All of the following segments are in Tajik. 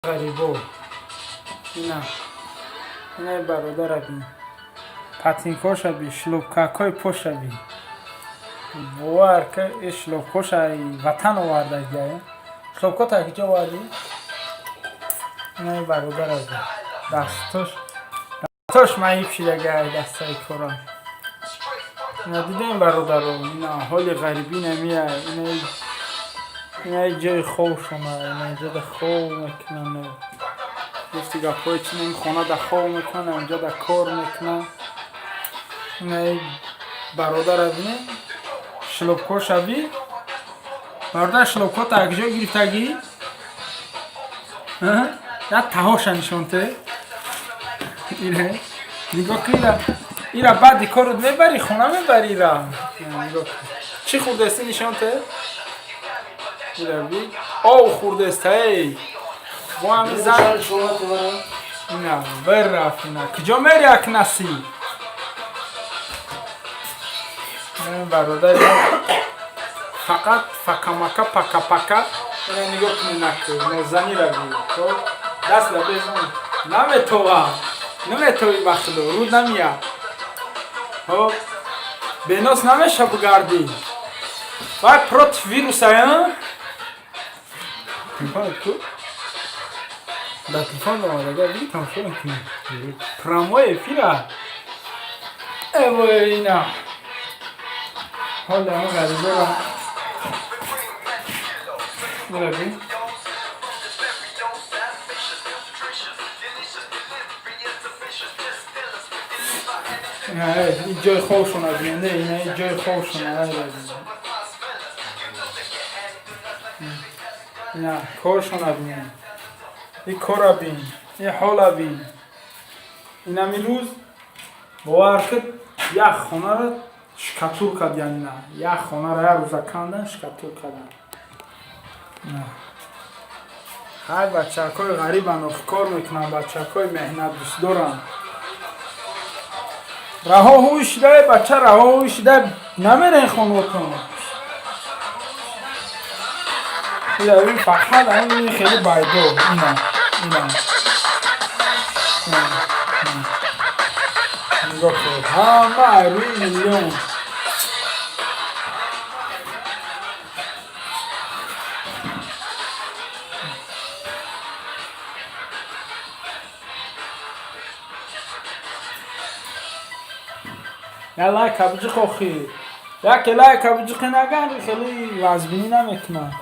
Ғарибо, ина, инаи бародара бин, патинкоша би, шлёпкакҳои поша би. Бовар ка, и шлёпкоша ватан овардагия. Шлёпкота киҷо овардӣ? Инаи бародара би, дастош, дастош маиб шидагай, дастаи кора. Ина дидем, бародаро, ина ҳоли ғарибӣ намеяй. Инаи, инаи ҷои хобшона, ина инҷода хоб мекунанд. Гуфти гапҳои чи, ин хонада хоб мекунанд, инҷода кор мекунанд. Инаи бародара бинем, шлёпкоша би. Бародар, шлёпкота аз куҷо гирифтагӣ? Як таҳоша нишонте. Ина нигоҳ кун, ира, ира баъди корот мебарӣ хона, мебарӣ ира. Нигоҳ кун, чӣ хӯрдаисти, нишонте. Ира би, ов хӯрдаиста, эй, бо ҳами зан. Ина бирафт, ина куҷо мери, акнаси? Бародари фақат факамака, пака-пака. Ина нигоҳ кунӣ, наку нозанира би, даст да безан, наметова, наметови, ба худо, руд намия. Хоб, бенос намеша бугардӣ, вай против вируса. Телефонат ку? Дар телефон омадага, биги, тамошо мекунӣ прямой эфира. Эвой, ина ҳоли ама ғарибора бираби. Ин ҷои хобшона бинед, ина ин ҷои хобшона, ина коршона бинед, и кора бин, и ҳола бин. Инами рӯз, бовар кид, як хонаро штукатур кардиян. Ина як хонаро як рӯза кандан, штукатур кардан. Ҳай, бачакҳои ғарибан, охи, кор мекунанд, бачакҳои меҳнатдӯстдоранд. Раҳо ҳуй шидай, бача, раҳо ҳуй шидай, намерен хонотон. Фақат ҳамин хеле байдо. Ина, ина, нигоҳ кунед, ҳама рӯи миллион. Я лайка биҷиқ, охи, яке лайка биҷиқи, наган, хеле вазбинӣ намекунад.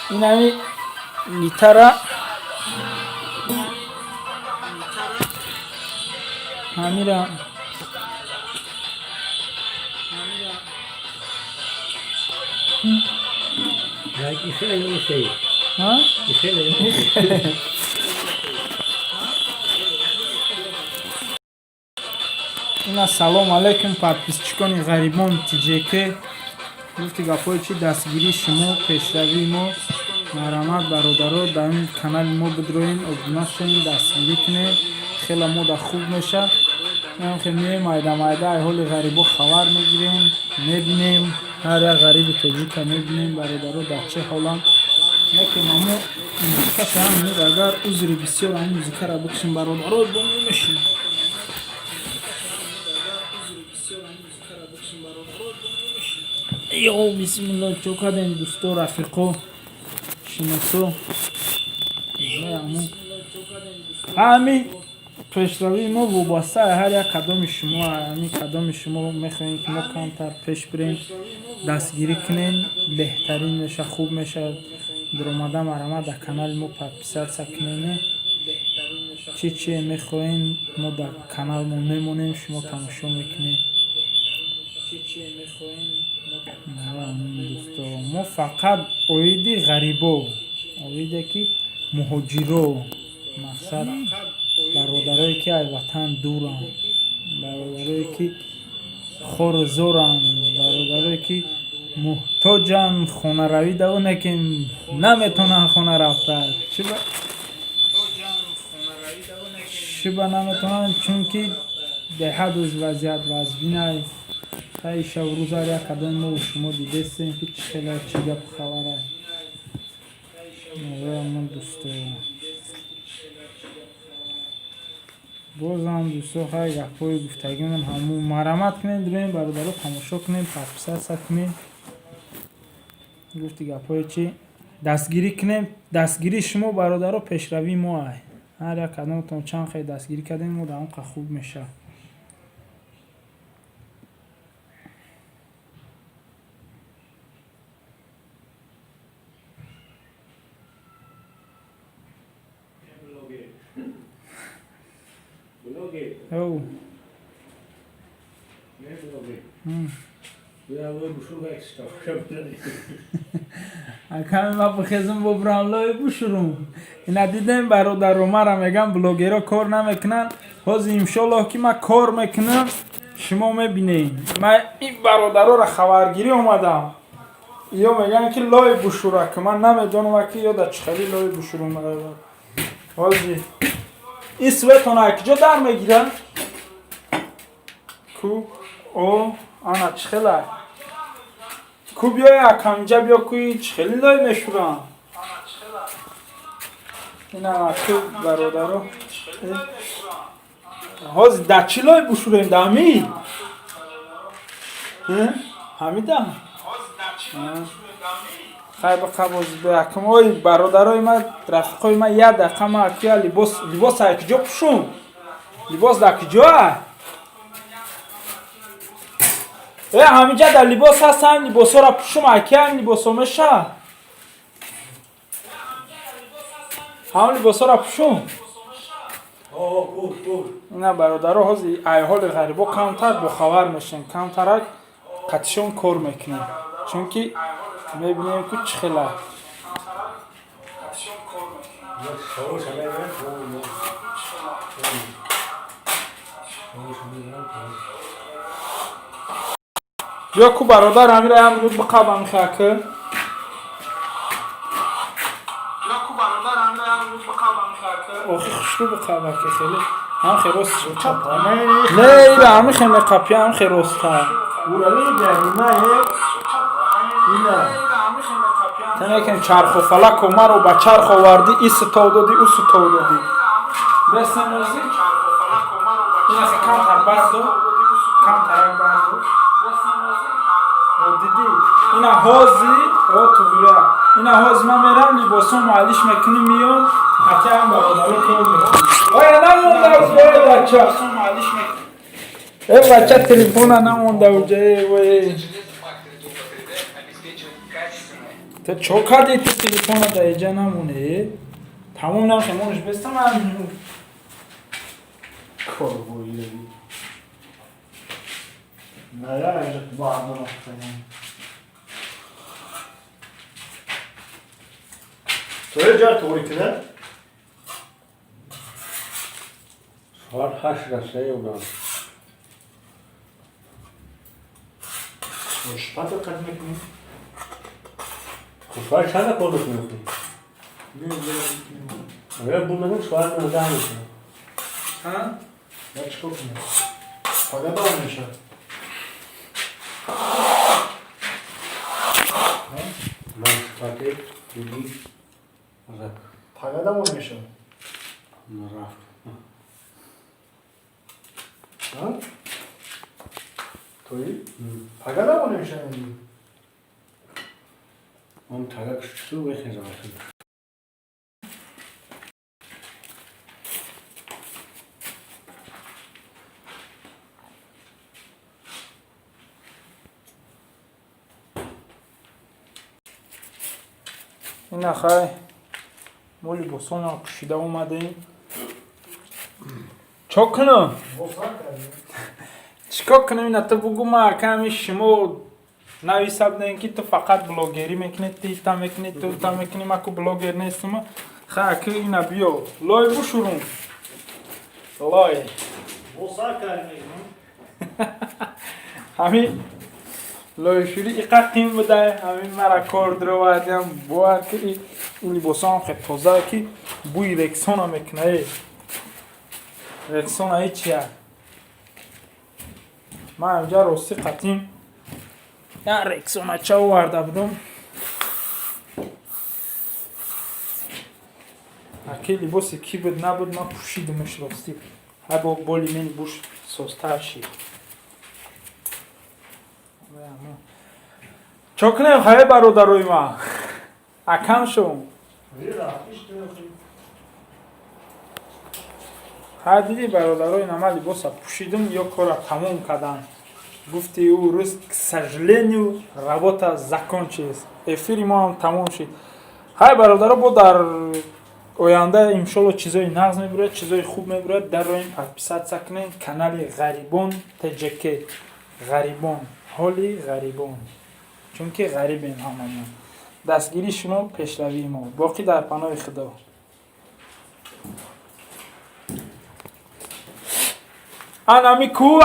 Инами гитара ҳамира. Хеле намешавӣ. Хеле. Ина, салом алейкум, подписчикони ғарибон ТЖК. Гуфти гапҳои чи, дастгирии шумо пешравии мо. Марҳамат, бародаро, дар ин канали мо бидроен, обуна шавем, дастгирӣ кунем, хеле мода хуб мешавад. Хел меоем, майда майда ай ҳоли ғарибо хабар мегирем, мебинем, ҳар як ғариби тоҷика мебинем, бародаро, дар чӣ ҳоланд. Лекин амо музикаша ҳам, агар узри бисёр, ҳам музикаро бикушем, бародаро, бо мемешинем. Ё бисмилло, чо кардем, дӯсто, рафиқо, шиносо? Ҳами пешравии мо вобаста ҳар як кадоми шумо. Ҳами кадоми шумо мехоҳем, ки мо камтар пеш бирем, дастгирӣ кунем, беҳтарин меша, хуб мешавад. Дуромада, марҳамат, дар канали мо подписаться кунем. Чӣ чи мехоҳем, мо дар каналмон мемонем, шумо тамошо мекунед. Дӯсто, мо фақат оиди ғарибо, оиде ки муҳоҷиро, мақсад бародарое ки аз ватан дуранд, бародарое ки хору зоранд, бародарое ки муҳтоҷанд, хонаравӣ давоне ки наметавонанд хона рафта. Чӣ ба наметавонанд? Чунки беҳаду вазъият вазбинай. Хай, шабу рӯз ҳар як кадоми мо шумо дидестем, ки чӣ хела, чӣ гапу хабара. Ман дӯсто, бозам дӯсто, хай, гапҳои гуфтагимон ҳамун. Марамат кунем, дуроем, бародаро, тамошо кунем, подписаться кунем. Гуфти гапҳое чи, дастгирӣ кунем. Дастгирии шумо, бародаро, пешравии мо ай. Ҳар як кадомтон чанд хел дастгирӣ кардем, мо дар он қа хуб мешавад. Оу. Аками ма бихезм, бубрам, лой бушурум. Ина дидем, бародаро, мара мегам, блогеро кор намекунанд. Ҳозир, иншоллоҳ, ки ман кор мекунам, шумо мебинед. Ман ин бародароро хабаргирӣ омадам. Ё мегӯянд, ки лой бушура, ки ман намедонам, ки ё да чӣ хели лой бушурум. Ҳозир ин светона куҷо дар мегирад ку? О, ана чӣ хела ку, биёй, акаминҷа биё, куи чӣ хели лой мешурам. Ина ку, бародаро, ҳозир дар чӣ лой бушурем? Да ҳами ҳамида хай бақабоз якм. Ой, бародарои ма, рафиқои ма, як дақиқа, ма акия либос, либос ай куҷо пӯшум? Либос дар куҷоа? Э, ҳаминҷа дар либос ҳаст, ҳам либосҳоро пӯшум, акия ҳам либосҳо меша, ҳам либосҳоро пӯшум. Ина, бародаро, ҳозир ай ҳоли ғарибо камтар бохабар мешем, камтарак қатишон кор мекунем, чунки мебинем, ку чӣ хела. Биё ку, бародар, ҳамира ям минут биқабам хака. Охи, хушрӯ биқаба, ки хеле ҳам хе рост. Не, ира ҳами хе меқапи, ҳам хе роста. Ина. Тенекем чарху фалаку маро ба чарх овардӣ, и ситов додӣ, ӯ ситов додӣ. Бесемози ина камтар бардо, камтарак бардо. Дидӣ, ина ҳози о туғрия, ина ҳози ман мерам, либосом алиш мекунем, миём, ҳатям бародаро кор мекунем. Оя намонда, ой бача, э бача, телефона намонда уҷа, э вой. Ту чо кардӣ? Ту телефона да иҷа намоне, тамом нахемонш бестам. Корбои. Naya bağlamak. توی جا توری کنه؟ 4 8 رسه اونا. شپات قد میکنی؟ خب چند کار میکنی؟ نه. اگر bunların سوال 19 میشه. ها. نه، چیکار کنی؟ فقط با میشه. من شپات دیدی رک. فقط هم میشه. رفت. ها؟ توی؟ فقط هم میشه. اون تگک شو بخیزم. Ина хай, мо либосонро пӯшида омадем. Чо кунам, чӣ кор кунам? Ина ту бугу, ма аками шумо нависа будем, ки ту фақат блогерӣ мекунӣ, ту ита мекунӣ, ту ита мекунӣ. Ма ку блогер нестам. Хай, аки ина биё, лой бушурум, лой. Ҳамин лойшӯрӣ иқа қим буда, ҳамин мара кор дуровардиам. Бовар ки ин либосоам хел тоза, ки бӯи рексона мекуна. Э, рексона ҳечия. Ман инҷа ростӣ қатим як рексонача оварда будам. Аки либоси ки буд набуд, ман пӯшидимш ростӣ. Ҳай бо боли мени буш созтар шид. Чо кунем, хай бародарои ман? Акам шум. Ҳай диди бародарои нама либоса пӯшидум ё кора тамом кардам. Гуфти ӯ рӯз, к сожалению, работа закончилась. Эфири мо ҳам тамом шид. Ҳай бародаро, бо дар оянда иншолло чизои нағз мебирояд, чизои хуб мебирояд. Дароем, подписаться кунед канали Ғарибон ТЖК. Ғарибон, ҳоли ғарибон. Чунки ғарибем ҳамамон. Дастгирии шумо пешравии мо. Боқӣ дар паноҳи Худо. Анами ку.